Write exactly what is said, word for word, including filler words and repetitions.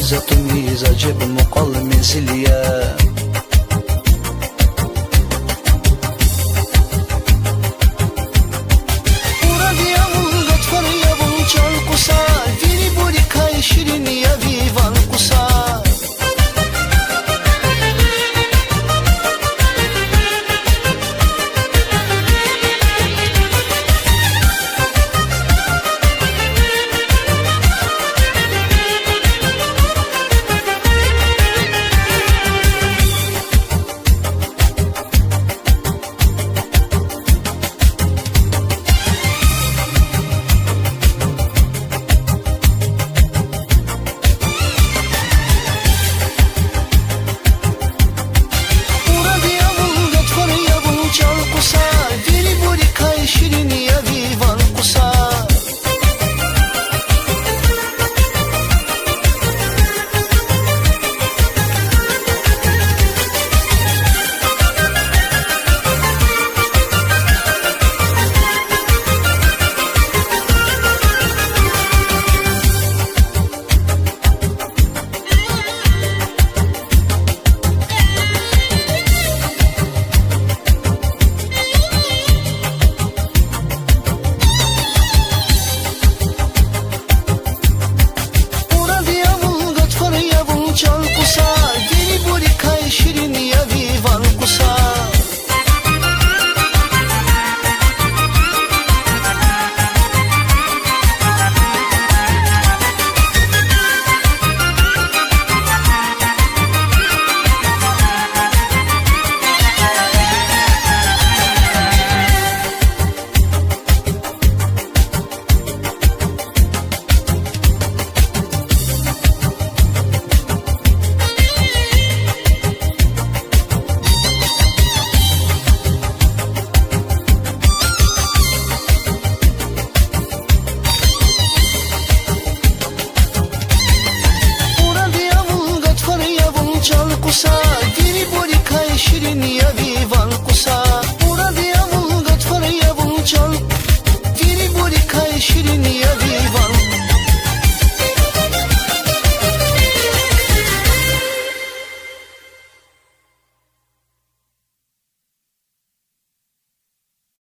За тумиз ажеб мукьвал мензил я. Урад я вун, гатфар я вун, чан кӀуса, вирибурукай ширин я ви ван кӀуса. Урад я вун, гатфар я вун, чан кӀуса, вирибурукай ширин я ви ван кӀуса. Урад я вун, гатфар я вун, чан кӀуса, вирибурукай ширин я ви ван кӀуса. Урад я вун, гатфар я вун, чан кӀуса,